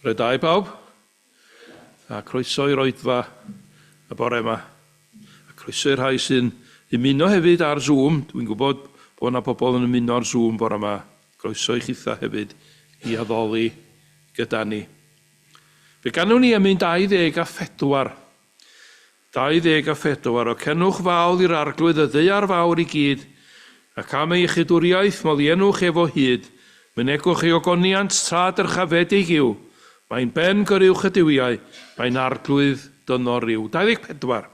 Bore da i bawb. A croeso i'r oedfa y bore yma. A croeso i'r rhai sy'n ymuno hefyd ar Zoom. Dwi'n gwybod bod yna pobl yn ymuno ar Zoom bore yma. Croeso i chitha hefyd i addoli gyda ni. Fe ganwn ni emyn 24. 24, O cenwch fawl i'r Arglwydd y ddaear fawr i gyd, ac am ei iechydwriaeth moliennwch ef o hyd, mynegwch ei ogoniant tra dyrchafedig yw, mae'n ben goruwch y duwiau, mae'n Arglwydd dynol ryw. 24.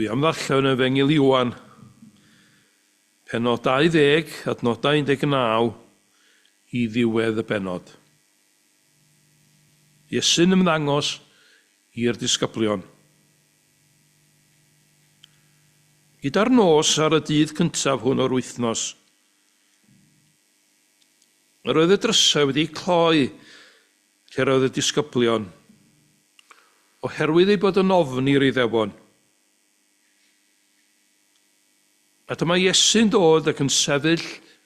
Dwi am ddarllen Efengyl Ioan, pennod 20, adnodau 19 i ddiwedd y bennod. Iesu'n ymddangos i'r disgyblion. Gyda'r nos ar y dydd cyntaf hwn o'r wythnos, yr oedd y drysau wedi eu cloi lle roedd y disgyblion, oherwydd eu bod yn ofni'r Iddewon. A dyma Iesu'n dod ac yn sefyll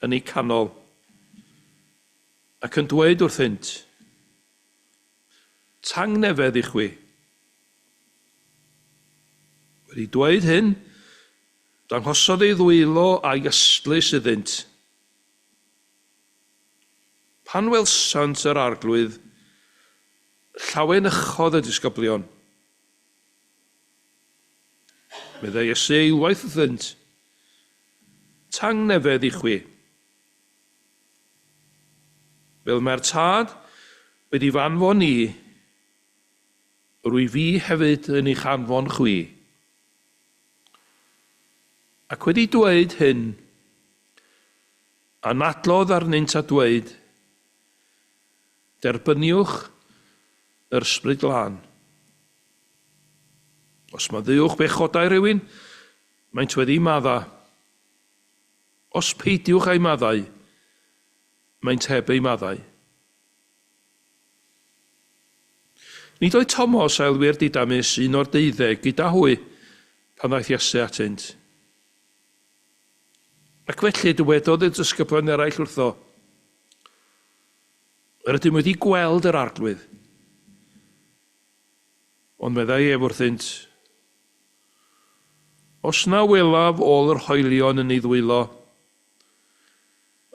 yn eu canol, ac yn dweud wrthynt, Tangnefedd i chwi. Wedi dweud hyn, danghosodd ei ddwylo a'i ystlys iddynt. Pan welsant yr Arglwydd, llawenychodd y disgyblion. Meddai Iesu eilwaith wrthynt, Tangnefedd i chwi. Fel mae'r Tad wedi f'anfon i, rwy fi hefyd yn eich anfon chwi. Ac wedi dweud hyn, Anadlodd arnynt a dweud, Derbyniwch yr Ysbryd Glân. Os maddeuwch bechodau rhywun, maent wedi'u maddau. Os peidiwch â'u maddau, maent heb eu maddau. Nid oedd Tomos, aelwyr Didamus, un o'r deuddeg, gyda hwy pan ddaeth Iesu atynt. Ac felly dywedodd y disgyblion eraill wrtho, Yr ydym wedi gweld yr Arglwydd. Ond meddai ef wrthynt, Os na welaf ôl yr hoelion yn ei ddwylo,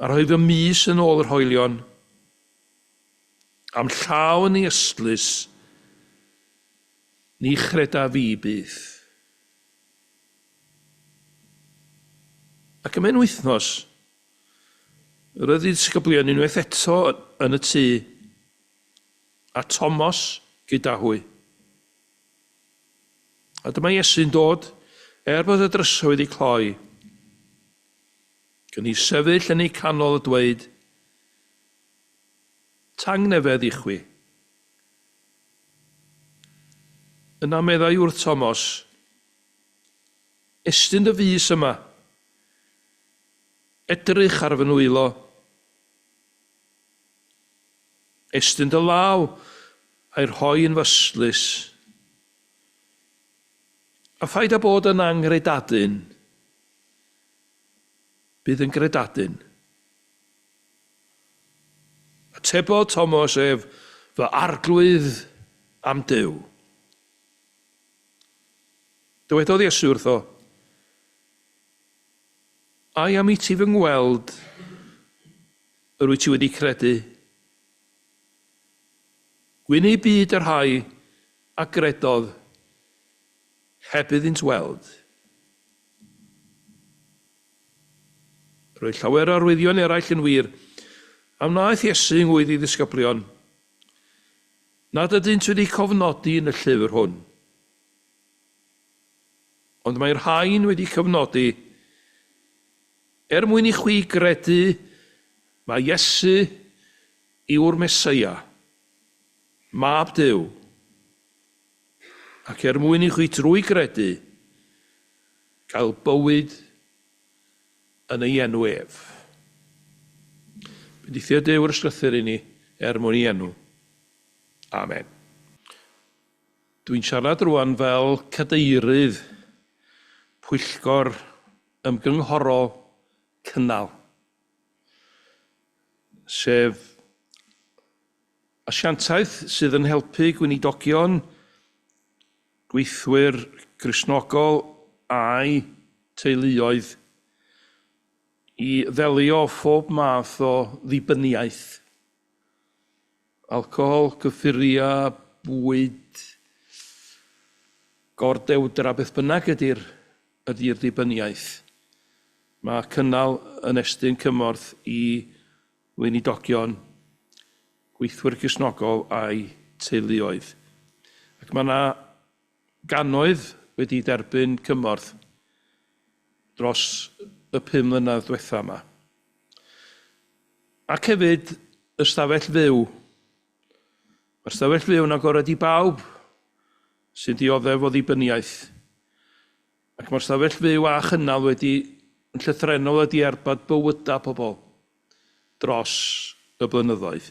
a rhoi fy mys yn ôl yr hoelion, a'm llaw yn ei ystlys, ni chredaf fi byth. Ac ymhen wythnos, Yr oedd y disgyblion unwaith eto yn y tŷ, a Tomos gyda hwy. A dyma Iesu'n dod, er bod y drysau wedi cloi. Gan i sefyll yn eu canol a dweud, Tangnefedd i chwi. Yna meddai wrth Tomos, Estyn dy fys yma. Edrych ar fy nwylo. Estyn dy law a'i rhoi yn f'ystlys. A phaid â bod yn anghredadun. Bydd yn gredadun. Atebodd Tomos ef, Fy Arglwydd a'm Duw. Dywedodd Iesu wrtho, Ai am i ti fy ngweld yr wyt ti wedi credu? Gwyn eu byd y rhai a gredodd heb iddynt weld. Roedd llawer o arwyddion eraill yn wir, a wnaeth Iesu yng ngŵydd ei ddisgyblion, nad ydynt wedi cofnodi yn y llyfr hwn. Ond mae'r rhain wedi cyfnodi er mwyn i chwi gredu mai Iesu yw'r Meseia, Mab Duw, ac er mwyn i chwi drwy gredu gael bywyd yn ei enw ef. Bendithio Duw yr ysgrythur i ni er mwyn ei enw. Amen. Dwi'n siarad rwan fel cadeirydd pwyllgor ymgynghorol Cynnal, sef asiantaeth sydd yn helpu gweinidogion, gweithwyr Gristnogol a'u teuluoedd i ddelio phob math o ddibyniaeth. Alcohol, cyffuriau, bwyd, gordewdra, beth bynnag ydy'r ydy'r dibyniaeth. Mae Cynnal yn estyn cymorth i weinidogion, gweithwyr Cristnogol a'u teuluoedd. Ac mae yna gannoedd wedi derbyn cymorth dros y 5 mlynedd diwetha yma. Ac hefyd, ystafell fyw. Mae'r stafell fyw yn agored i bawb sy'n dioddef o ddibyniaeth. Ac mae'r stafell fyw a chynnal wedi yn llythrennol wedi arbed bywydau pobl dros y blynyddoedd.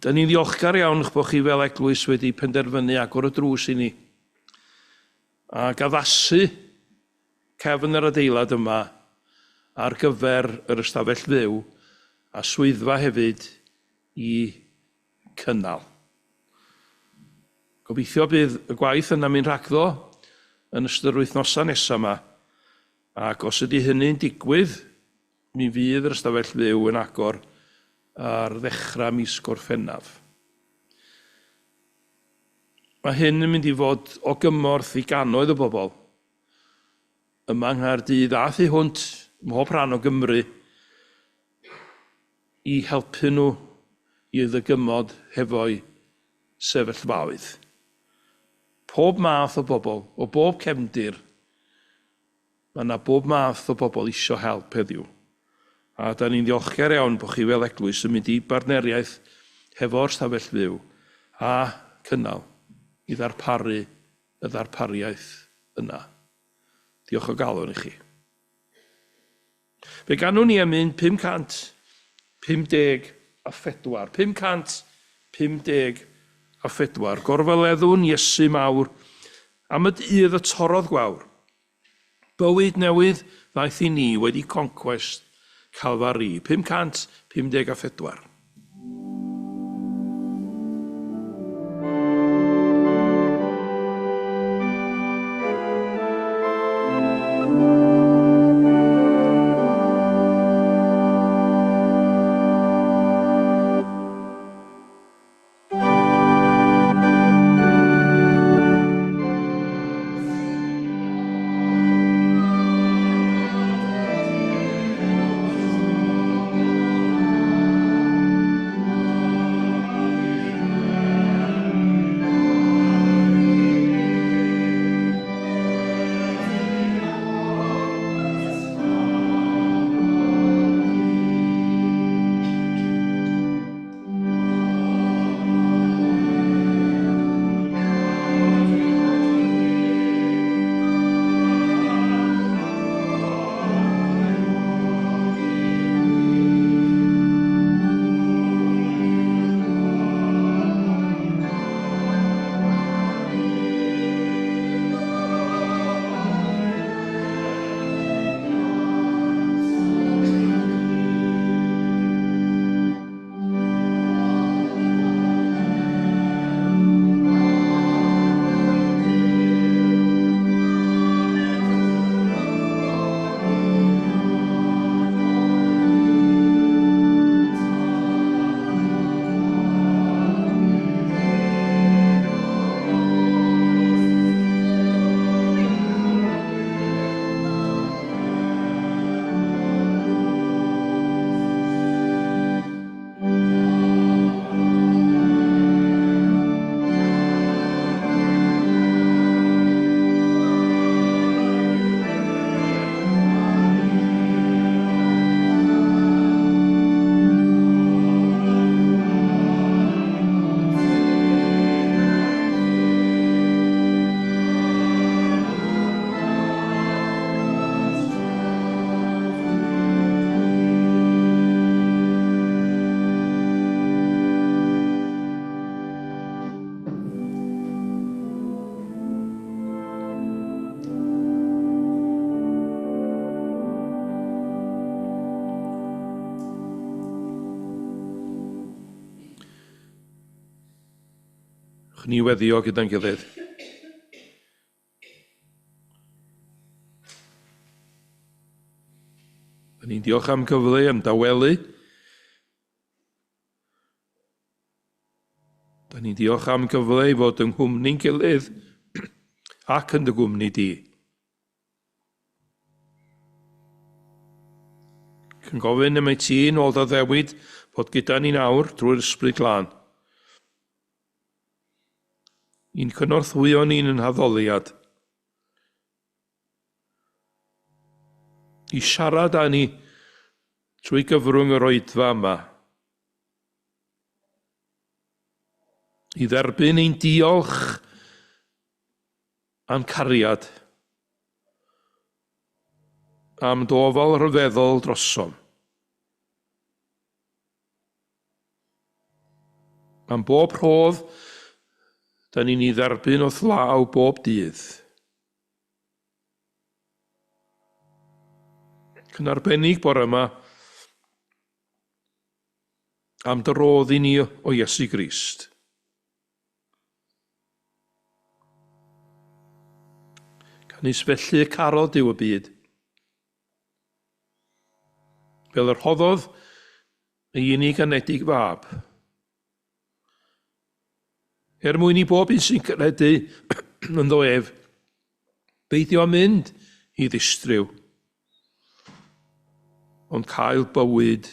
Da ni'n ddiolchgar iawn eich bod chi fel eglwys wedi penderfynu agor y drws i ni ac addasu cefn yr adeilad yma ar gyfer yr ystafell fyw a swyddfa hefyd i cynnal. Gobeithio bydd y gwaith yna'n mynd rhagddo yn ystod yr wythnosau nesaf yma, ac os ydy hynny'n digwydd, mi fydd yr ystafell fyw yn agor ar ddechrau mis Gorffennaf. Mae hyn yn mynd i fod o gymorth i gannoedd o bobl yma yng Nghaerdydd a thu hwnt, mhob rhan o Gymru, i helpu nhw i ddygymod hefo'u sefyllfaoedd. Pob math o bobl, o bob cefndir, mae yna bob math o bobl isio help heddiw. A da ni'n ddiolchgar iawn bod chi fel eglwys yn mynd i bartneriaeth hefo'r stafell fyw a cynnal i ddarparu y ddarpariaeth yna. Diolch o galon i chi. Fe ganwn ni emyn 554. 554. Gorfoleddwn Iesu mawr am y dydd y torrodd gwawr. Bywyd newydd ddaeth i ni wedi concwest Calfari. 554. Dewch ni weddio gyda'n gilydd. Da ni'n diolch am gyfle am dawelu. Da ni'n diolch am gyfle i fod yng nghwmni'n gilydd ac yn dy gwmni di. Ac yn gofyn am ei ti yn ôl dy addewid fod gyda ni'n awr drwy'r Ysbryd Glân. I'n cynorthwyo ni'n yn haddoliad. I siarad â ni trwy gyfrwng yr oedfa yma. I dderbyn ein diolch a'n cariad am dy ofal rhyfeddol drosom. Am bob rhodd da ni'n ei dderbyn o'th law bob dydd. Ac yn arbennig bore yma, am dy rodd i ni o Iesu Grist. Canys felly y carodd Duw y byd, fel yr rhoddodd ei unig anedig fab, er mwyn i bob un sy'n credu ynddo ef beidio â mynd i ddistryw, ond cael bywyd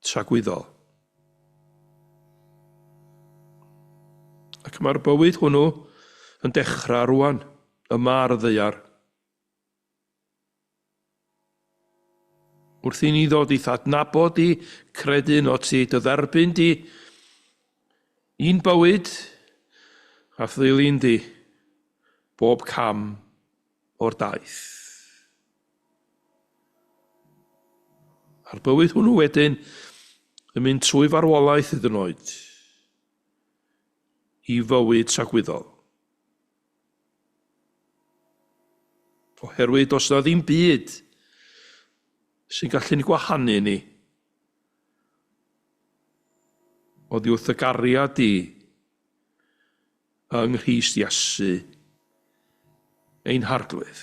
tragwyddol. Ac mae'r bywyd hwnnw yn dechrau rwan, yma ar y ddaear. Wrth i ni ddod i'th adnabod di, credu yno ti, dy dderbyn di, i'n bywyd a thdeulu'n di, bob cam o'r daith. A'r bywyd hwnnw wedyn yn mynd trwy farwolaeth hyd yn oed i fywyd tragwyddol. Oherwydd does na ddim byd sy'n gallu'n gwahanu ni oddi wrth y gariad di yng Nghrist Iesu ein Harglwydd.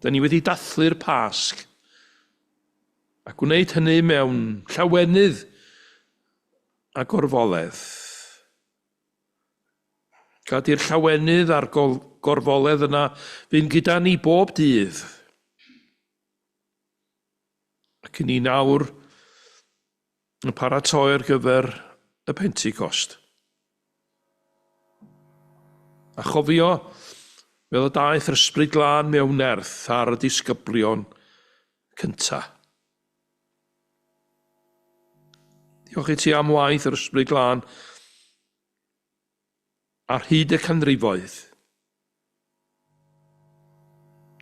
Da ni wedi dathlu'r Pasg a gwneud hynny mewn llawenydd a gorfoledd. Gad i'r llawenydd a'r gorfoledd yna fynd gyda ni bob dydd. Ac i ni nawr yn paratoi ar gyfer y Pentecost. A chofio, fel y daeth yr Ysbryd Glân mewn nerth ar y disgyblion cynta. Diolch i ti am waith yr Ysbryd Glân ar hyd y canrifoedd.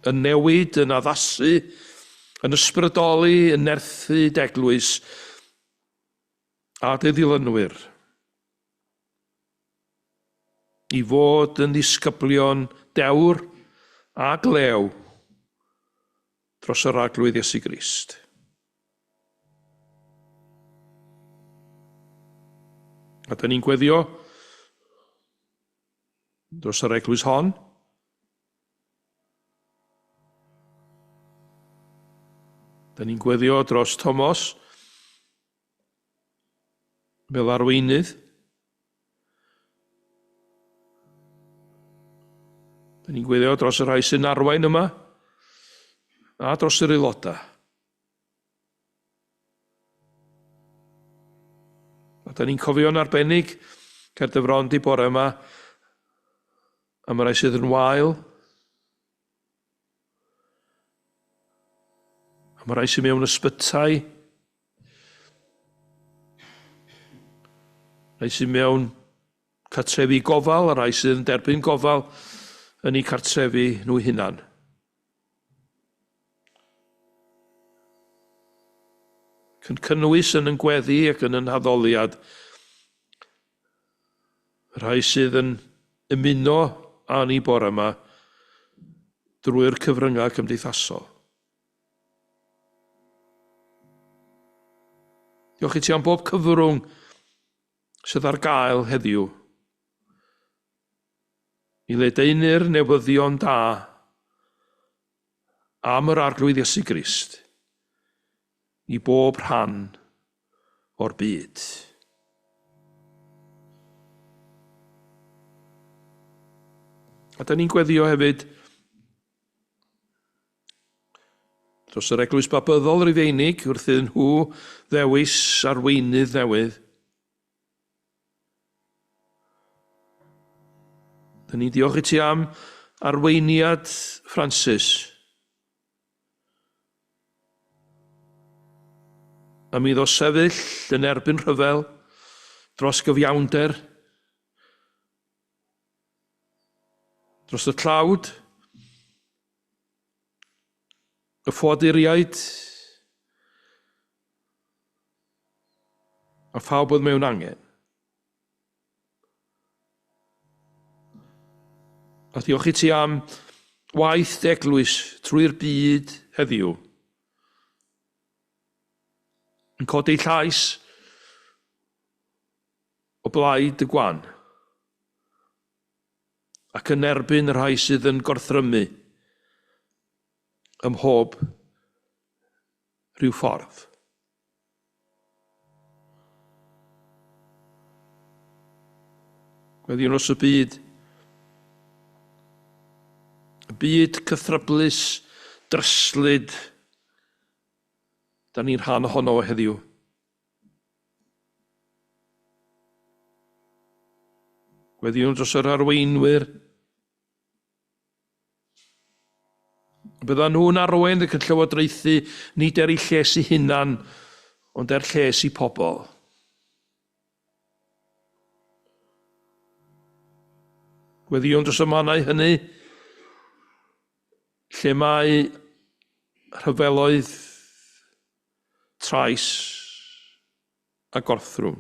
Yn newid, yn addasu, yn ysbrydoli, yn nerthu d'eglwys a dy ddilynwyr i fod yn ddisgyblion dewr a glew dros yr Arglwydd Iesu Grist. A da ni'n gweddio dros yr eglwys hon. Da ni'n gweddio dros Tomos fel arweinydd. Da ni'n gweddio dros y rhai sy'n arwain yma a dros yr aelodau. A da ni'n cofio'n arbennig ger dy fron di bore yma am y rhai sydd yn wael, am y rhai sydd mewn ysbytai, rhai sydd mewn cartrefi gofal, a rhai sydd yn derbyn gofal yn eu cartrefi nhw hunan. Ac yn cynnwys yn yn gweddi ac yn yn haddoliad y rhai sydd yn ymuno â ni bore yma drwy'r cyfryngau cymdeithasol. Diolch i ti am bob cyfrwng sydd ar gael heddiw i ledaenu'r newyddion da am yr Arglwydd Iesu Grist i bob rhan o'r byd. A da ni'n gweddio hefyd dros yr Eglwys Babyddol Rufeinig wrth iddyn nhw ddewis arweinydd newydd. Dyn ni'n diolch i ti am arweiniad Francis. Am iddo sefyll yn erbyn rhyfel dros gyfiawnder, dros y tlawd, y ffoaduriaid, a phawb oedd mewn angen. A diolch i ti am waith dy eglwys trwy'r byd heddiw. Yn codi llais o blaid y gwan ac yn erbyn y rhai sydd yn gorthrymu ym mhob rhyw ffordd. Gweddiwn dros y byd. Y byd cythryblus, dryslyd, da ni'n rhan ohono heddiw. Gweddiwn dros yr arweinwyr. Byddan nhw'n arwain ac yn llywodraethu nid er eu lles eu hunan, ond er lles i pobl. Gweddïwn dros y mannau hynny lle mae rhyfeloedd, trais a gorthrwm.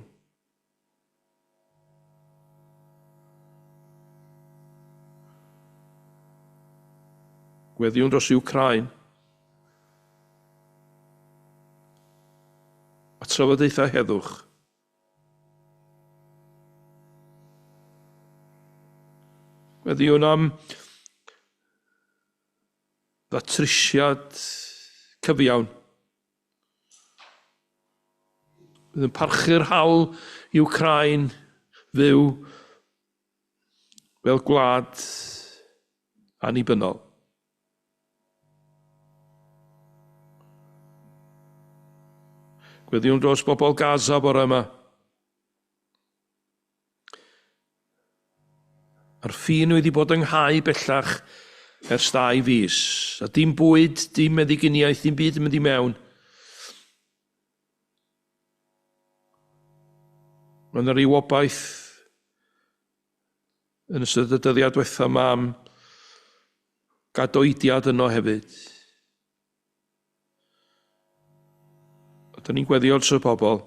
Gweddïwn dros Wcráin a trafodaethau heddwch. Gweddïwn am ddatrysiad cyfiawn. Bydd yn parchu'r hawl i Wcráin fyw fel gwlad annibynnol. Gweddiwn dros bobl Gaza bore yma. A'r ffin wedi bod ynghau bellach ers ddau fis, a dim bwyd, dim meddyginiaeth, dim byd yn mynd i mewn. Mae yna ryw obaith yn ystod y dyddiau diwethaf yma am gadoediad yno hefyd. A dyn ni'n gweddio dros y pobl.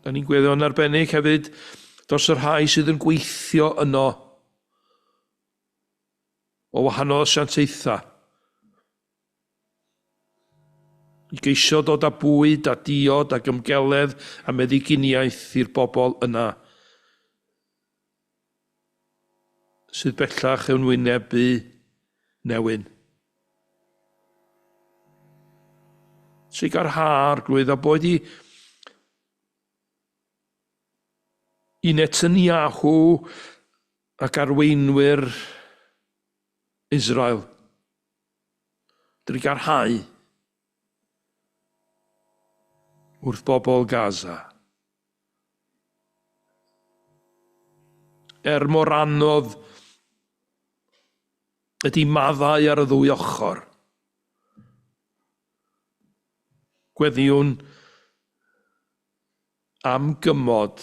Da ni'n gweddio'n arbennig hefyd dros y rhai sydd yn gweithio yno o wahanol asiantaethau i geisio dod â bwyd a diod ac ymgeledd a meddyginiaeth i'r bobl yna sydd bellach yn wynebu newyn. Trugarha, Arglwydd, a boed i i Netanyahu ac arweinwyr Israel drugarhau wrth bobl Gaza. Er mor anodd ydy maddau ar y ddwy ochr, gweddïwn am gymod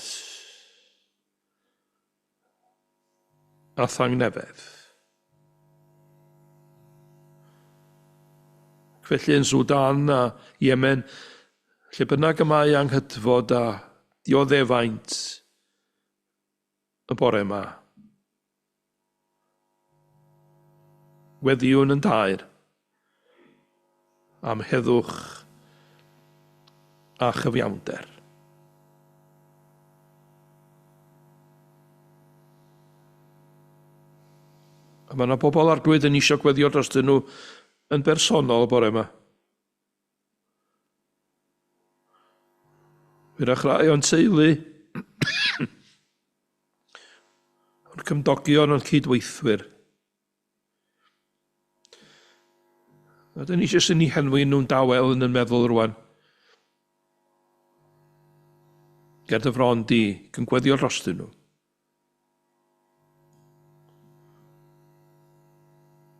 a thangnefedd. Ac felly yn Sudan a Yemen, lle bynnag y mae anghydfod a dioddefaint y bore yma, weddïwn yn daer am heddwch a chyfiawnder. A mae yna bobl Arglwydd yn eisiau gweddio drostyn nhw yn bersonol bore yma. Hwyrach rai o'n teulu, o'n cymdogion, o'n cydweithwyr. A dyn ni jyst yn eu henwi nhw'n dawel yn yn meddwl rwan. Ger dy fron di, ac yn gweddio drostyn nhw.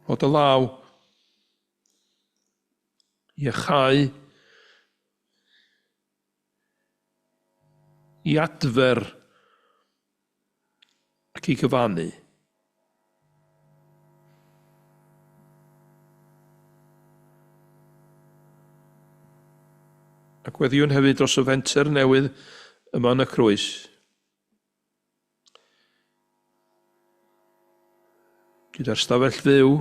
Rho dy law iachau, i adfer ac i gyfannu. A gweddiwn hefyd dros y fenter newydd yma yn y Crwys. Gyda'r stafell fyw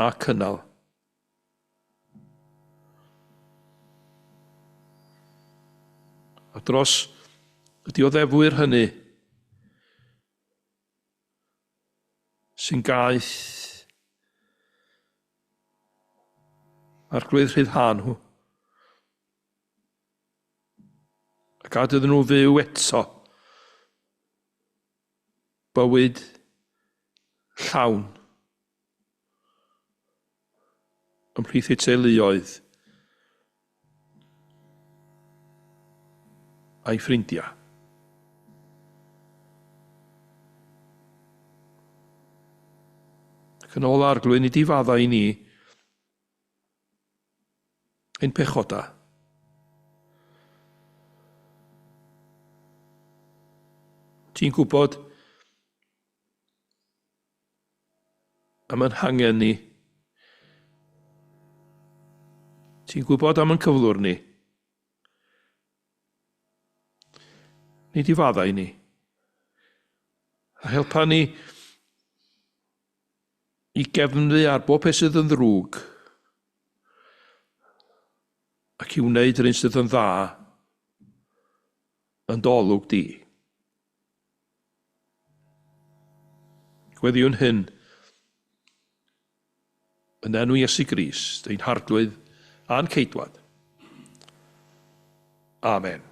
a cynnal. A dros y dioddefwyr hynny sy'n gaeth Arglwydd rhyddhau nhw. A gad iddyn nhw fyw eto bywyd llawn ymhlith eu teuluoedd a'u ffrindiau. Ac yn ôl Arglwydd, nid i faddau i ni ein pechodau. Ti'n gwybod am yn hangen ni. Ti'n gwybod am yn cyflwr ni. Nid i faddau ni. A helpa ni i gefnu ar bob peth sydd yn ddrwg ac i wneud yr un sydd yn dda yn dy olwg di. Gweddiwn hyn yn enw Iesu Grist, ein Harglwydd a'n Ceidwad. Amen.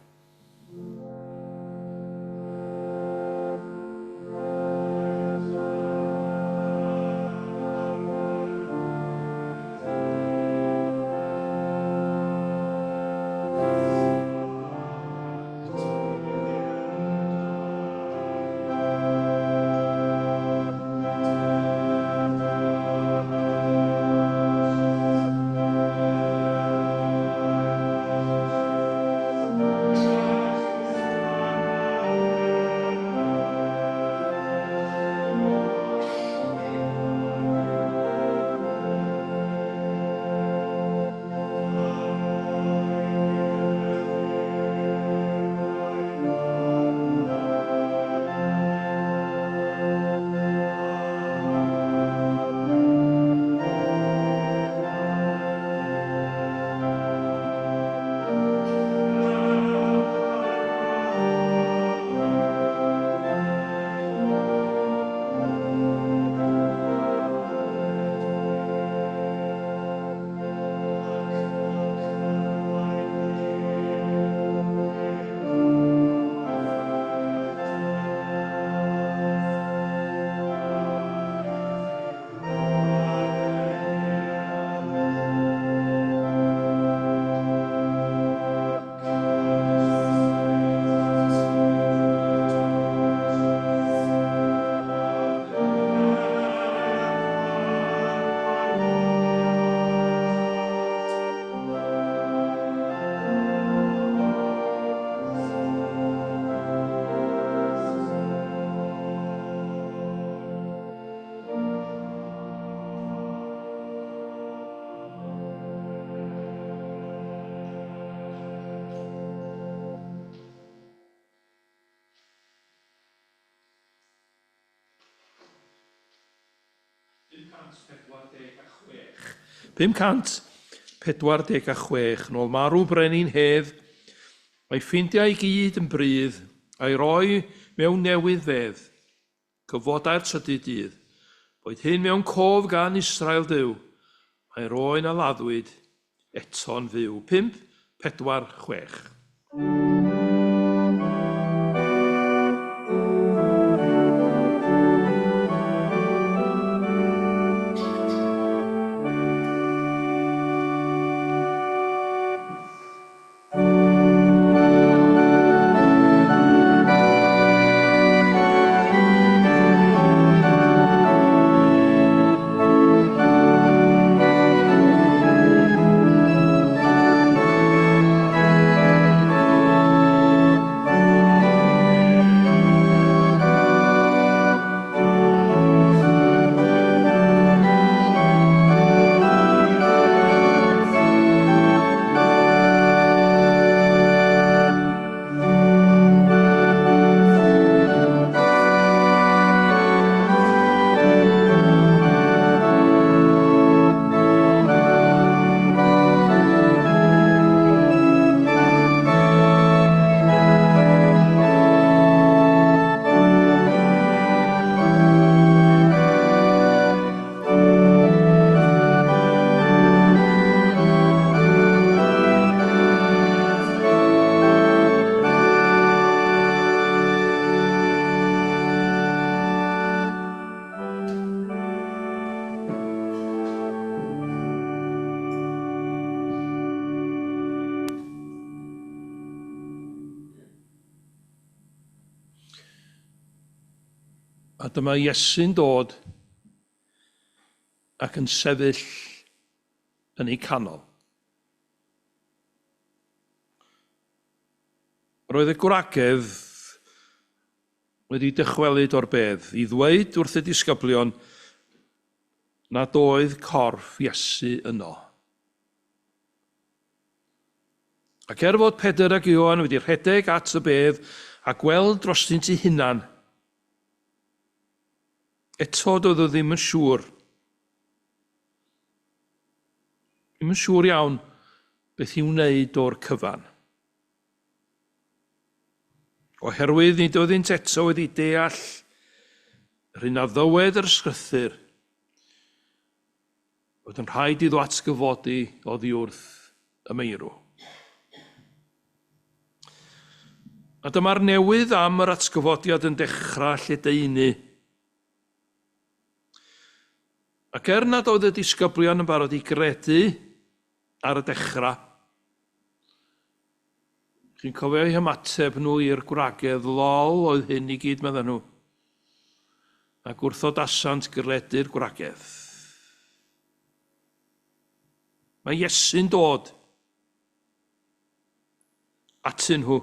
546. 546, nôl marw brenin hedd, Mae ffeindiau i gyd yn brudd, a'i roi mewn newydd fedd. Cyfodai'r trydydd dydd. Boed hyn mewn cof gan Israel Duw, mae'r oen a laddwyd eto'n fyw. 5, 4, 6. A dyma Iesu'n dod ac yn sefyll yn eu canol. Roedd y gwragedd wedi dychwelyd o'r bedd i ddweud wrth y disgyblion nad oedd corff Iesu yno. Ac er fod Pedr ac Ioan wedi rhedeg at y bedd a gweld drostynt eu hunan, eto doedd o ddim yn siŵr. Ddim yn siŵr iawn beth i'w wneud o'r cyfan. Oherwydd nid oeddynt eto wedi deall yr hyn a ddywed yr Ysgrythur, Bod yn rhaid iddo atgyfodi oddi wrth y meirw. A dyma'r newydd am yr atgyfodiad yn dechrau lledaenu. Ac er nad oedd y disgyblion yn barod i gredu ar y dechrau, chi'n cofio eu hymateb nhw i'r gwragedd, lol oedd hyn i gyd, medden nhw. A gwrthodasant gredu'r gwragedd. Mae Iesu'n dod atyn nhw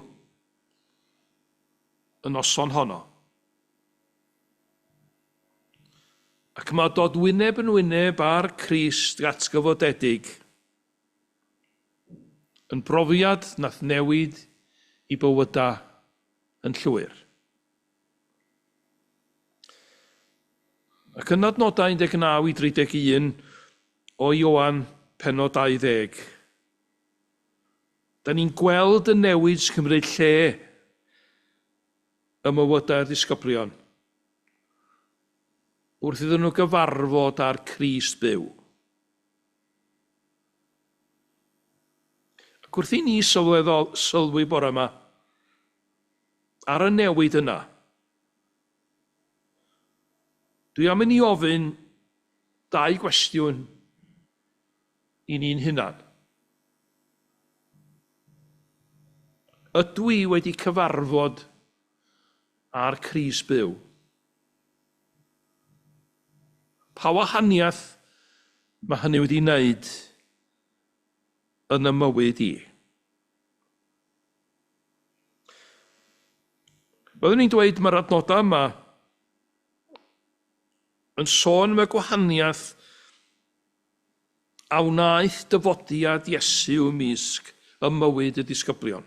y noson honno. Ac mae dod wyneb yn wyneb â'r Crist atgyfodedig yn brofiad nath newid i bywydau yn llwyr. Ac yn adnodau 19 i 31 o Ioan pennod 20, da ni'n gweld y newid sy'n cymryd lle ym mywydau'r disgyblion wrth iddyn nhw gyfarfod â'r Crist byw. Ac wrth i ni sylweddol, sylwi bore yma ar y newid yna, dwi am i ni ofyn dau gwestiwn i ni'n hunan. Ydw i wedi cyfarfod â'r Crist byw? Pa wahaniaeth mae hynny wedi wneud yn y mywyd i? Byddwn i'n dweud mae'r adnodau yma yn sôn am y gwahaniaeth a wnaeth dyfodiad Iesu ymysg ym mywyd y disgyblion.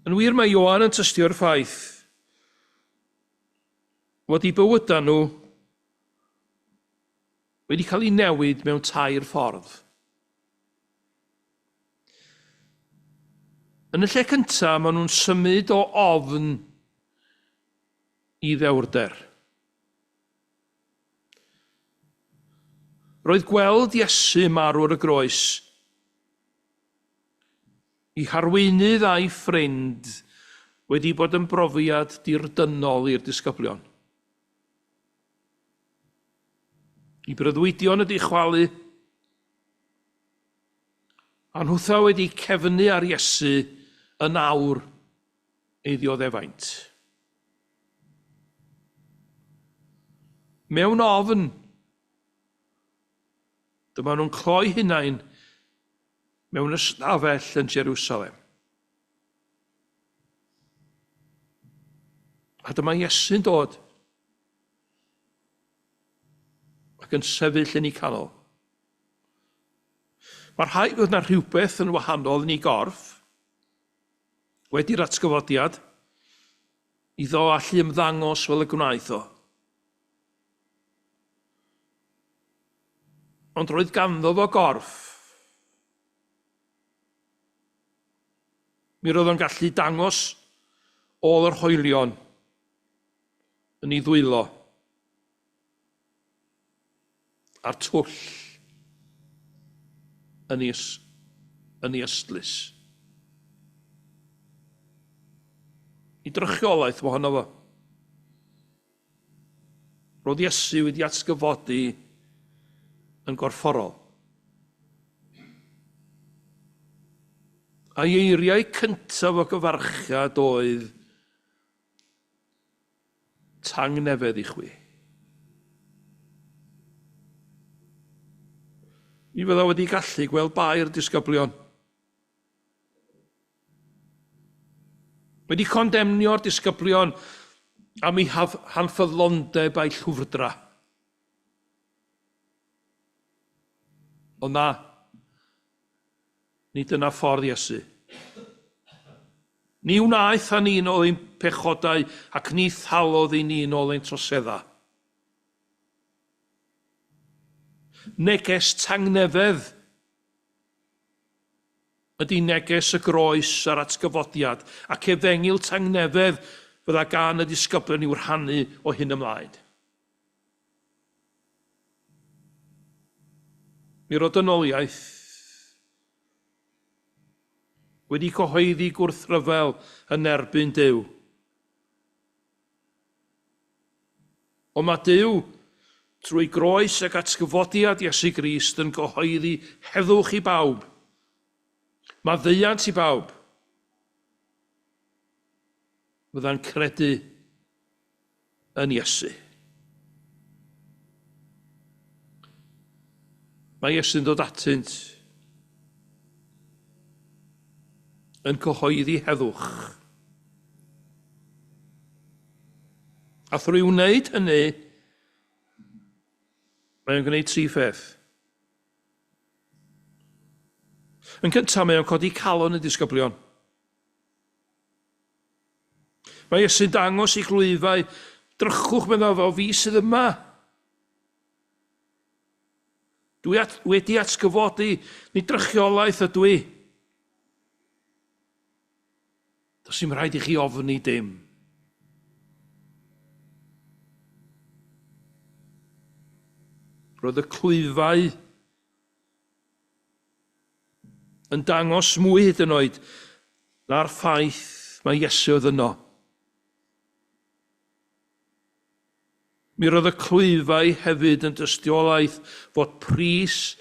Yn wir, mae Ioan yn tystio'r ffaith Fod eu bywydau nhw wedi cael eu newid mewn tair ffordd. Yn y lle cyntaf, maen nhw'n symud o ofn i ddewrder. Roedd gweld Iesu marw ar y groes i harweinydd a'i ffrind wedi bod yn brofiad dirdynnol i'r disgyblion. I breuddwydion ydi chwalu, a nhwtha wedi cefnu ar Iesu yn awr ei ddioddefaint. Mewn ofn, dyma nhw'n cloi hunain mewn ystafell yn Jerusalem. A dyma Iesu'n dod ac yn sefyll yn ei canol. Mae rhaid fod yna rhywbeth yn wahanol yn ei gorff wedi'r atgyfodiad iddo allu ymddangos fel y gwnaeth o. Ond roedd ganddo fo gorff. Mi roedd o'n gallu dangos ôl yr hoelion yn ei ddwylo a'r twll yn ei, yn ei ystlys. I drychiolaeth mohono fo. Roedd Iesu wedi atgyfodi yn gorfforol. A'i eiriau cyntaf o gyfarchiad oedd, Tangnefedd i chwi. Mi fydda wedi gallu gweld bai'r disgyblion. Wedi condemnio'r disgyblion am eu hanffyddlondeb a'u llwfrdra. Ond na, nid dyna ffordd Iesu. Ni wnaeth â ni'n ôl ein pechodau ac ni thalodd i ni'n ôl ein troseddau. Neges tangnefedd ydy neges y groes a'r atgyfodiad, ac efengyl tangnefedd fydda gan y disgyblion i'w rhannu o hyn ymlaen. Mi roedd dynoliaeth wedi cyhoeddi gwrthryfel yn erbyn Duw. Ond mae Duw, trwy groes ac atgyfodiad Iesu Grist, yn cyhoeddi heddwch i bawb. Maddeuant i bawb. Fydda'n credu yn Iesu. Mae Iesu'n dod atynt yn cyhoeddi heddwch. A thrwy wneud hynny, mae o'n gwneud tri pheth. Yn gyntaf, mae o'n codi calon y disgyblion. Mae Iesu'n dangos i glwyfau, drychwch, meddai fo, fi sydd yma. Dwi at, wedi atgyfodi, nid drychiolaeth ydw i. Does dim rhaid i chi ofni dim. Roedd y clwyfau yn dangos mwy hyd yn oed na'r ffaith mai Iesu oedd yno. Mi roedd y clwyfau hefyd yn dystiolaeth fod pris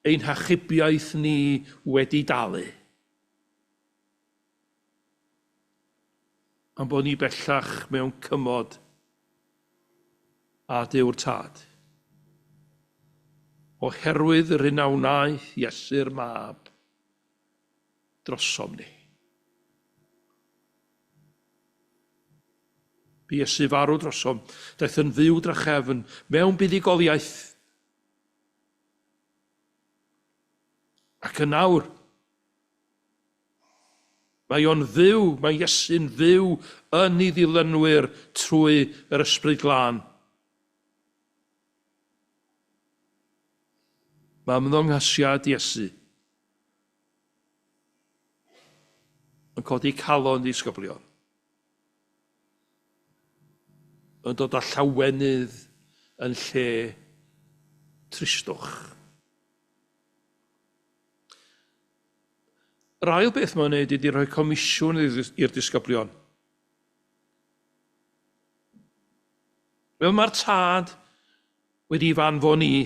ein hachubiaeth ni wedi dalu. A'n bod ni bellach mewn cymod â Duw'r Tad. Oherwydd yr hyn a wnaeth Iesu'r Mab drosom ni. Bu Iesu farw drosom, daeth yn fyw drachefn mewn buddugoliaeth. Ac yn awr, Mae o'n fyw, mae Iesu'n fyw yn ei ddilynwyr trwy yr Ysbryd Glân. Mae ymddangosiad Iesu yn codi calon disgyblion, yn dod â llawenydd yn lle tristwch. Yr ail beth mae'n wneud ydy rhoi comisiwn i'r disgyblion. Fel mae'r tad wedi f'anfon i,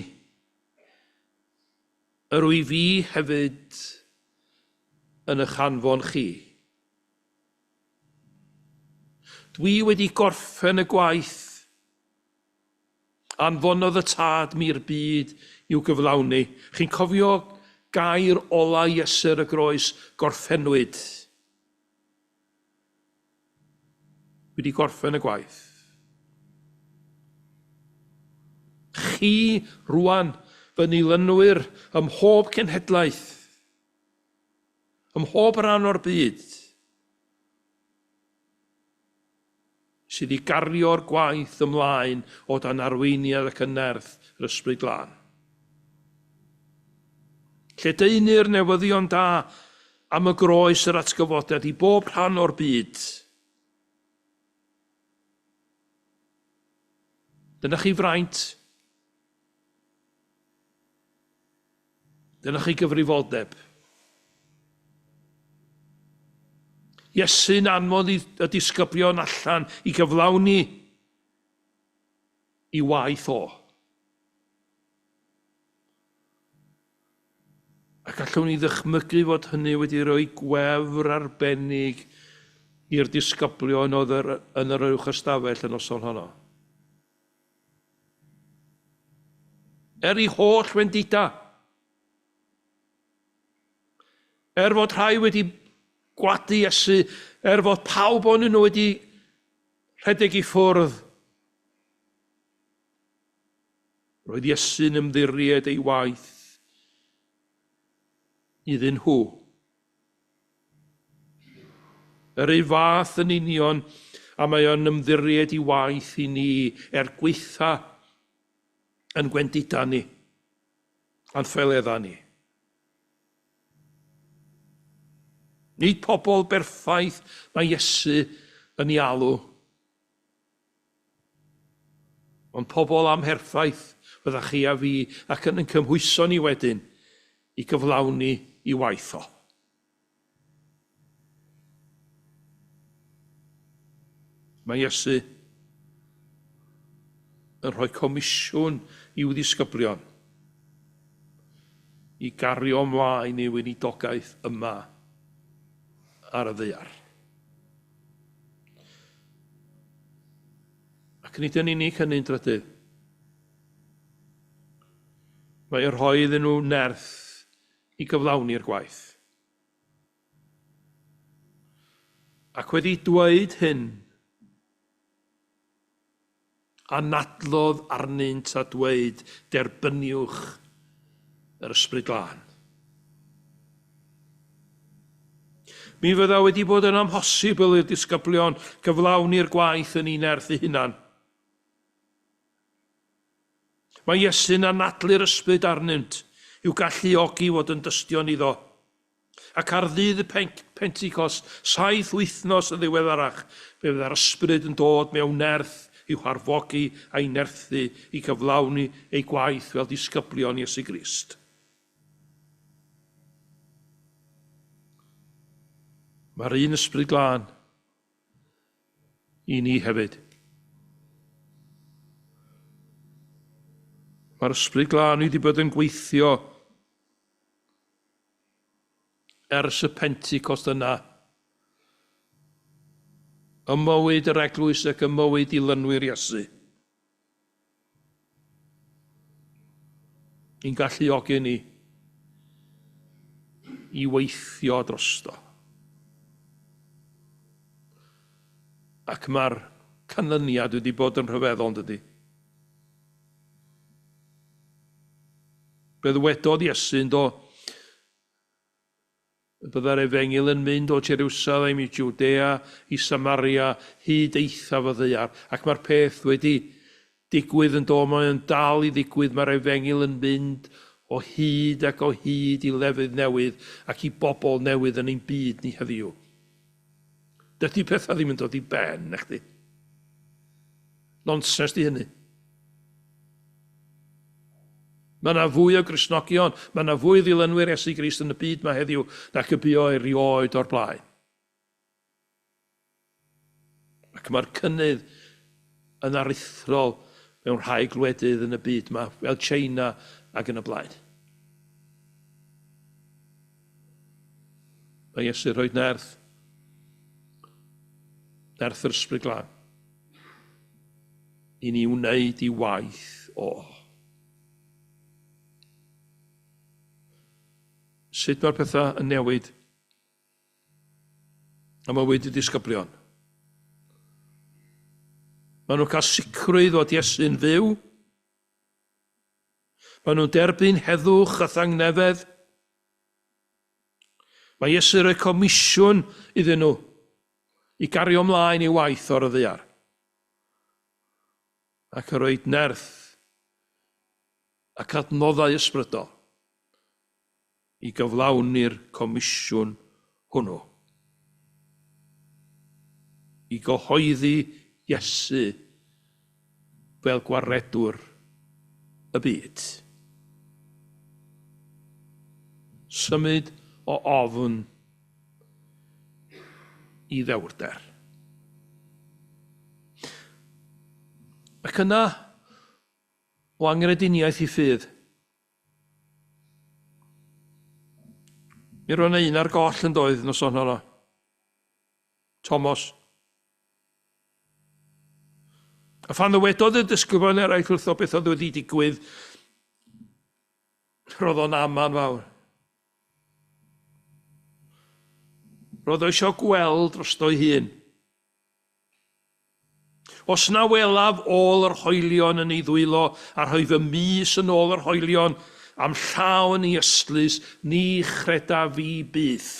yr wyf fi hefyd yn eich anfon chi. Dwi wedi gorffen y gwaith. Anfonodd y Tad mi i'r byd i'w gyflawni. Chi'n cofio gair ola Iesu ar y groes, gorffennwyd. Wedi gorffen y gwaith. Chi, rwan, fy nilynwyr ym mhob cenhedlaeth, ym mhob rhan o'r byd, sydd i gario'r gwaith ymlaen o dan arweiniad ac yn nerth yr Ysbryd Glân. Lledaenu'r newyddion da am y groes yr atgyfodiad i bob rhan o'r byd. Dyna chi fraint. Dyna chi gyfrifoldeb. Iesu'n anfon y disgyblion allan i gyflawni i waith o. Ac allwn ni ddychmygu fod hynny wedi rhoi gwefr arbennig i'r disgyblion oedd yn yr uwch ystafell y noson honno. Er i holl wendida, er fod rhai wedi gwadu Iesu, er fod pawb onyn nhw wedi rhedeg i ffwrdd, roedd Iesu'n ymddiried ei waith iddyn nhw. Yr un fath yn union, a mae o'n ymddiried i waith i ni er gwaetha yn gwendida ni, a'n ffaeledda ni. Nid pobl berffaith mae Iesu yn ei alw, ond pobl amherffaith fydda chi a fi ac yn ein cymhwyso ni wedyn i gyflawni i waith o. Mae Iesu yn rhoi comisiwn i'w ddisgyblion i gario ymlaen ei weinidogaeth yma ar y ddaear. Ac nid yn unig hynny'n drydydd. Mae yn rhoi iddyn nhw nerth i gyflawni'r gwaith. Ac wedi dweud hyn, anadlodd arnynt a dweud, Derbyniwch yr Ysbryd Glân. Mi fydda wedi bod yn amhosibl i'r disgyblion gyflawni'r gwaith yn eu nerth eu hunan. Mae Iesu'n anadlu'r Ysbryd arnynt i'w galluogi i fod yn dystion iddo. Ac ar ddydd y Pentecost, saith wythnos yn ddiweddarach, fe fydda'r Ysbryd yn dod mewn nerth i'w harfogi a'i nerthu i gyflawni eu gwaith fel disgyblion Iesu Grist. Mae'r un Ysbryd Glân i ni hefyd. Mae'r Ysbryd Glân wedi bod yn gweithio ers y Pentecost yna. Ym mywyd yr eglwys ac ym mywyd dilynwyr Iesu. I'n galluogi ni i weithio drosto. Ac mae'r canlyniad wedi bod yn rhyfeddol, yn dydy? Be ddywedodd Iesu, yndo? Y byddai'r efengyl yn mynd o Jerusalem i Jwdea, i Samaria, hyd eithaf y ddaear. Ac mae'r peth wedi digwydd yn do, mae o'n dal i ddigwydd, mae'r efengyl yn mynd o hyd ac o hyd i lefydd newydd ac i bobl newydd yn ein byd ni heddiw. Dydy pethau ddim yn dod i ben, na chdi. Nonsens di hynny. Mae yna fwy o Gristnogion, mae yna fwy o ddilynwyr Iesu Grist yn y byd yma heddiw nac y bu o erioed o'r blaen. Ac mae'r cynnydd yn aruthrol mewn rhai gwledydd yn y byd yma, fel China ac yn y blaen. Mae Iesu rhoi nerth, nerth yr Ysbryd Glân, i ni wneud i waith o. Sut mae'r pethau yn newid a mae wedi disgyblion? Maen nhw'n cael sicrwydd fod Iesu'n fyw. Maen nhw'n derbyn heddwch a thangnefedd. Mae Iesu'n rhoi comisiwn iddyn nhw i gario ymlaen ei waith o'r ddaear ac yn rhoi nerth ac adnoddau ysbrydol i gyflawni'r comisiwn hwnnw. I gyhoeddi Iesu fel gwaredwr y byd. Symud o ofn i ddewrder. Ac yna, o angrediniaeth i ffydd. Mi roedd yna un ar goll yn doedd noson honno. Tomos. A phan ddywedodd y disgyblion eraill wrtho beth oedd wedi digwydd, roedd o'n aman fawr. Roedd o eisiau gweld drosto'i hun. Os na welaf ôl yr hoelion yn ei ddwylo a rhoi fy mys yn ôl yr hoelion a'm llaw yn ei ystlys, ni chredaf fi byth.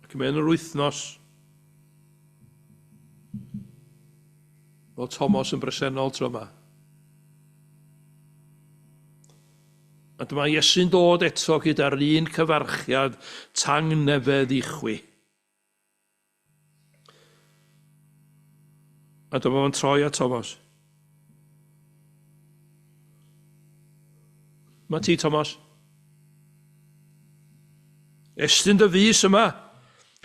Ac ymhen yr wythnos, roedd Tomos yn bresennol tro yma. A dyma Iesu'n dod eto gyda'r un cyfarchiad tangnefedd i chwi. A dyma fo'n troi at Tomos. Mae ti, Tomos. Estyn dy fys yma.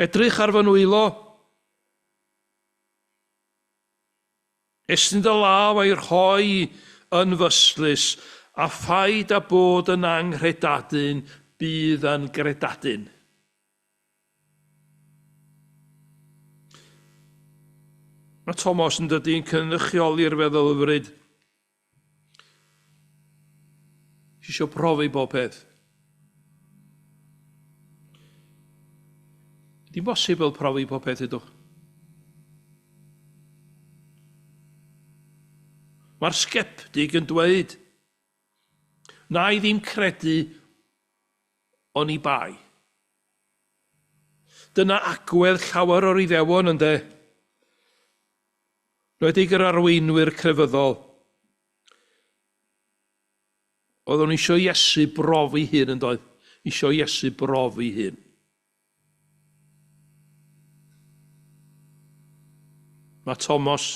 Edrych ar fy nwylo. Estyn dy law a'i rhoi yn f'ystlys, a phaid â bod yn anghredadun, bydd yn gredadun. Mae Tomos yn dydy yn cynrychioli'r feddylfryd Ti eisiau profi bob peth. Dim bosibl profi pob peth ydwch. Mae'r sgeptig yn dweud, na i ddim credu oni bai. Dyna agwedd llawer o'r Iddewon, ynde? Nwedig yr arweinwyr crefyddol. Oedd o'n eisiau Iesu brofi hun yn doedd? Eisiau Iesu brofi hun. Mae Tomos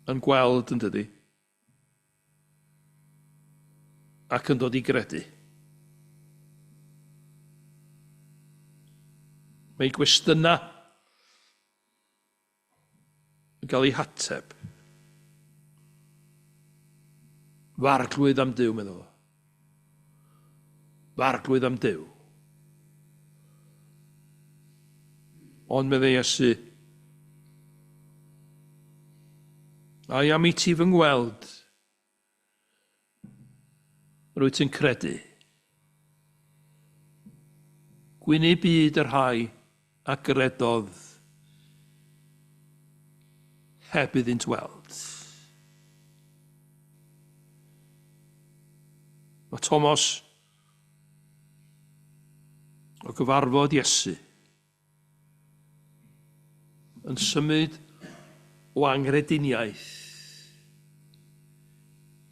yn gweld yn dydy ac yn dod i gredu. Mae ei gwestiynau yn cael eu hateb. F'arglwydd am Duw, meddwl fo. F'arglwydd am Duw. Ond meddai Iesu, ai am i ti fy ngweld, rwyt ti'n credu. Gwynu byd y rhai a gredodd heb iddynt weld. Mae Thomas o gyfarfod Iesu yn symud o anghrediniaeth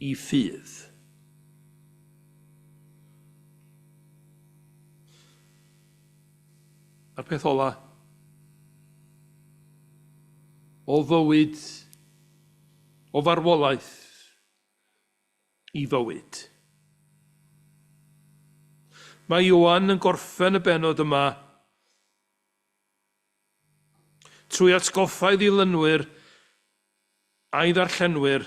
i ffydd. A'r peth ola, o fywyd, o farwolaeth i fywyd. Mae Ioan yn gorffen y bennod yma trwy atgoffa ei ddilynwyr a'i ddarllenwyr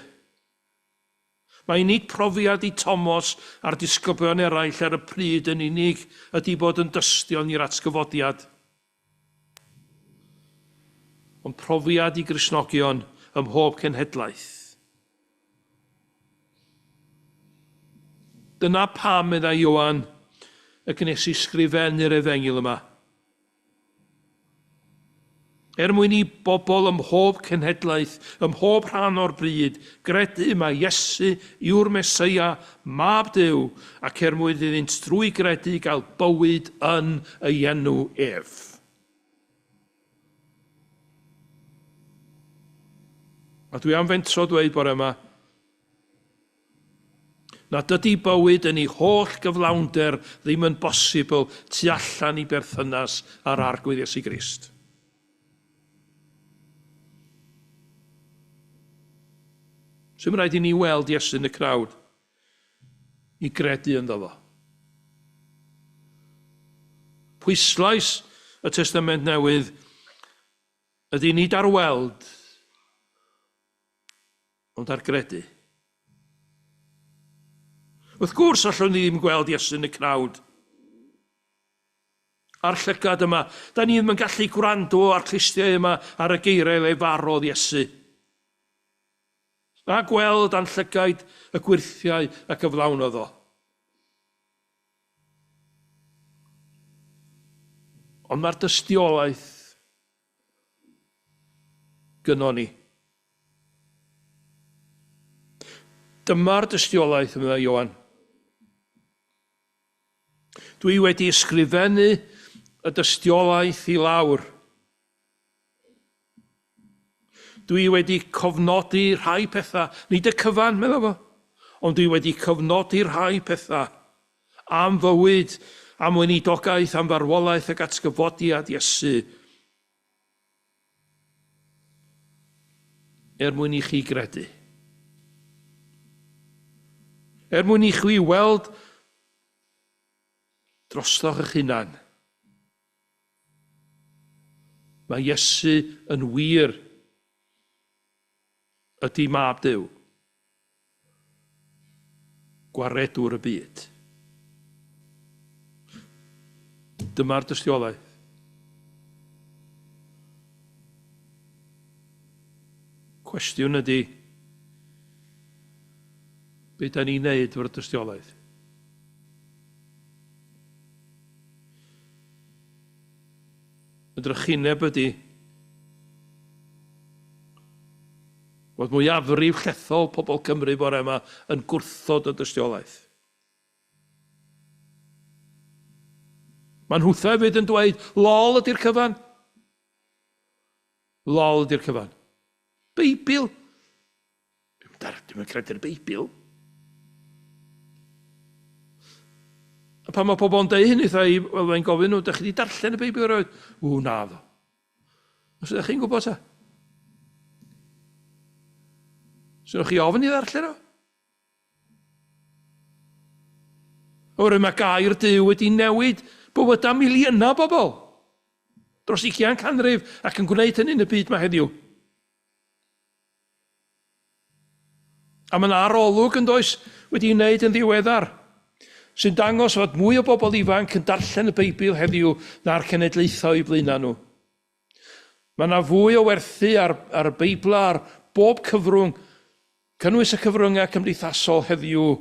mai nid profiad i Tomos a'r disgyblion eraill ar y pryd yn unig ydy bod yn dystion i'r atgyfodiad, ond profiad i Gristnogion ym mhob cenhedlaeth. Dyna pam, meddai Ioan, y gwnes i sgrifennu'r efengyl yma. Er mwyn i bobl ym mhob cenhedlaeth, ym mhob rhan o'r byd, gredu mai Iesu yw'r Meseia, Mab Duw, ac er mwyn iddynt drwy gredu gael bywyd yn ei enw ef. A dwi am fentro dweud bore yma, nad ydy bywyd yn ei holl gyflawnder ddim yn bosibl tu allan i berthynas â'r Arglwydd Iesu Grist. Sdim rhaid i ni weld Iesu yn y cnawd i gredu ynddo fo. Pwyslais y Testament Newydd ydy nid ar weld, ond ar gredu. Wrth gwrs, allwn ni ddim gweld Iesu yn y cnawd. A'r llygad yma, da ni ddim yn gallu gwrando ar clustiau yma ar y geiriau le farodd Iesu. Na gweld a'n llygaid y gwyrthiau a gyflawnodd o. Ond mae'r dystiolaeth gynnon ni. Dyma'r dystiolaeth, meddai Ioan. Dwi wedi ysgrifennu y dystiolaeth i lawr. Dwi wedi cofnodi rhai pethau, nid y cyfan, meddai fo, ond dwi wedi cofnodi rhai pethau am fywyd, am weinidogaeth, am farwolaeth ac atgyfodiad Iesu, er mwyn i chi gredu. Er mwyn i chwi weld drostoch eich hunan. Mae Iesu yn wir ydy Mab Duw, Gwaredwr y byd. Dyma'r dystiolaeth. Cwestiwn ydy, be da ni'n neud efo'r dystiolaeth? Y drychineb ydy fod mwyafrif llethol pobl Cymru bore yma yn gwrthod y dystiolaeth. Mae nhwtha hefyd yn dweud, lol ydy'r cyfan. Lol ydy'r cyfan. Beibl. Dwi'm yn credu'r Beibl. A pan mae pobl yn deud hynny, wrtha i, wel, mae'n gofyn nhw, ydych chi wedi darllen y Beibl erioed? Ww, na ddo. Os ydych chi'n gwybod ta? Swn chi ofn i ddarllen o? Oherwydd mae gair Duw wedi newid bywydau miliynau o bobl dros ugian canrif ac yn gwneud hynny yn y byd mae heddiw. A mae yna arolwg yn does wedi'i wneud yn ddiweddar sy'n dangos fod mwy o bobl ifanc yn darllen y Beibl heddiw na'r cenedlaethau o'u blaenau nhw. Mae yna fwy o werthu ar, ar y Beibl ar bob cyfrwng, cynnwys y cyfryngau cymdeithasol heddiw,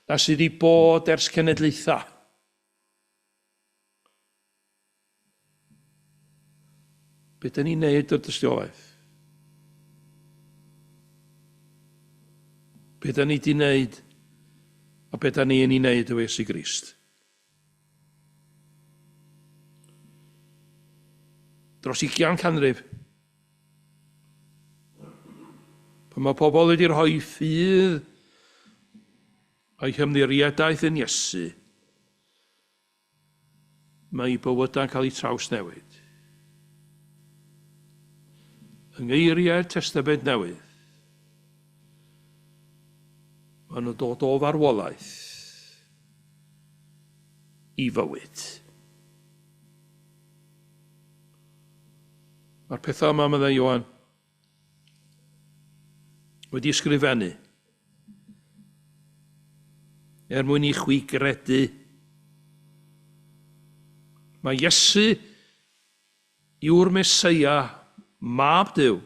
na sydd wedi bod ers cenedlaethau. Be dyn ni'n neud o'r dystiolaeth? Be dyn ni di wneud A beth da ni yn ei wneud efo Iesu Grist. Dros 20 canrif, pan mae pobl wedi rhoi ffydd a'i hymddiriedaeth yn Iesu, mae eu bywydau'n cael eu trawsnewid. Yng ngeiriau'r Testament Newydd, maen nhw'n dod o farwolaeth i fywyd. Mae'r pethau yma, meddai Ioan, wedi ysgrifennu er mwyn i chwi gredu. Mae Iesu yw'r Meseia, Mab Duw,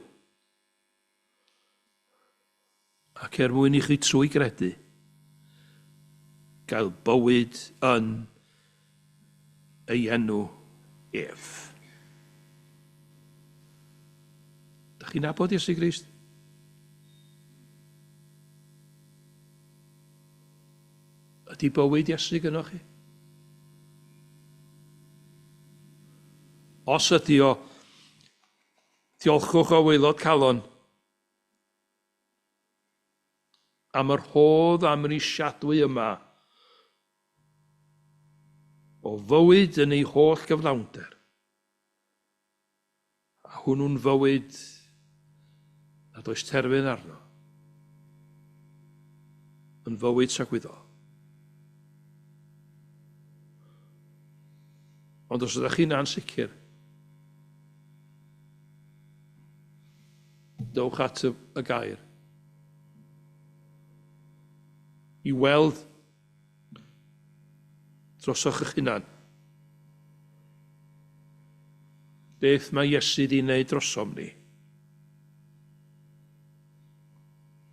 ac er mwyn i chi trwy gredu gael bywyd yn ei enw ef. Dach chi'n nabod Iesu Grist? Ydy bywyd Iesu gynnwch chi? Os ydy o, diolchwch o waelod calon am yr rhodd amhrisiadwy yma o fywyd yn ei holl gyflawnder. A hwnnw'n fywyd nad oes terfyn arno. Yn fywyd tragwyddol. Ond os ydych chi'n ansicr, dewch at y, y gair i weld drosoch eich hunan beth mae Iesu wedi wneud drosom ni.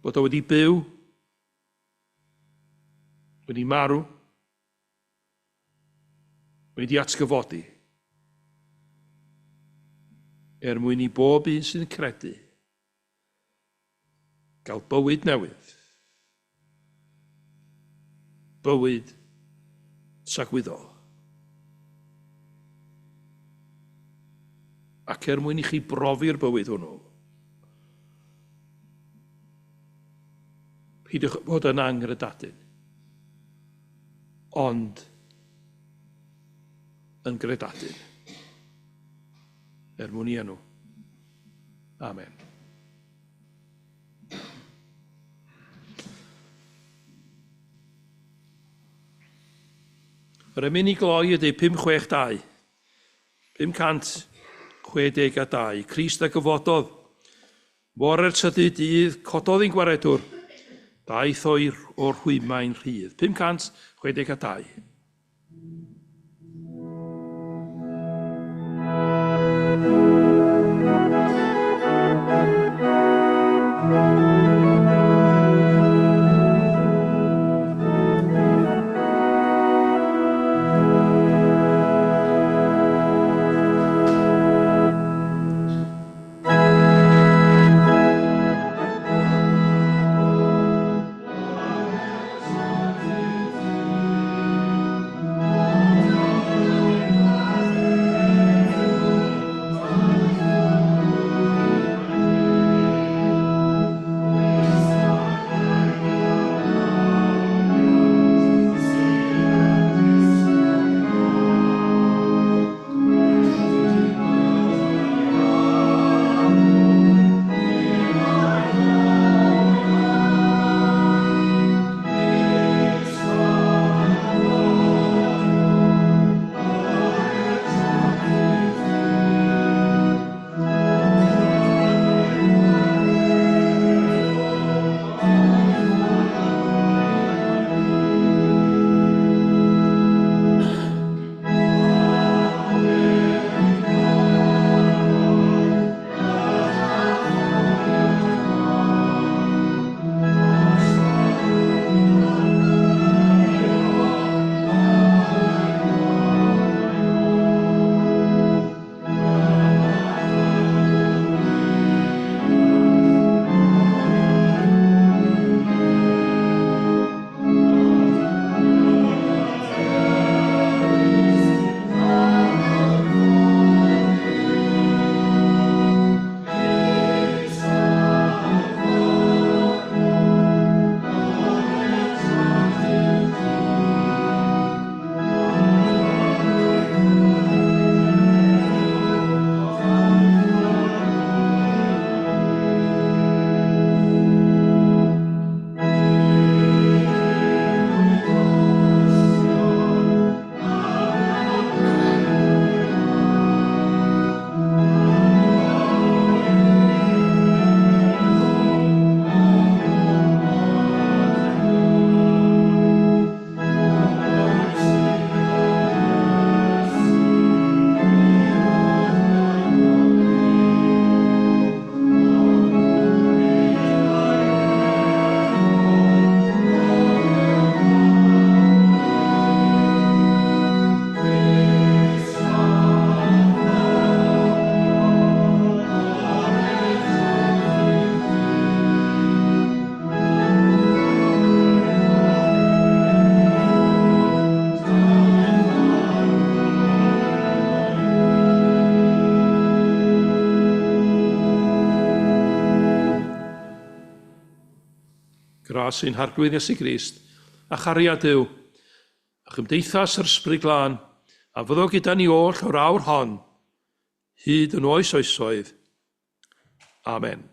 Bod o wedi byw, wedi marw, Wedi atgyfodi. Er mwyn i bob un sy'n credu gael bywyd newydd. Bywyd tragwyddol. Ac er mwyn i chi brofi'r bywyd hwnnw, peidiwch bod yn anghredadun. Ond yn gredadun. Er mwyn i enw. Amen. Yr emyn i gloi ydy 562. 562. Crist a gyfododd. Fore'r trydydd dydd, cododd ein Gwaredwr, daeth o'i o'r rhwymau'n rhydd. 562. Gras ein Harglwydd Iesu Grist, a chariad Duw, a chymdeithas yr Ysbryd Glân, a fyddo gyda ni oll o'r awr hon, hyd yn oes oesoedd. Amen.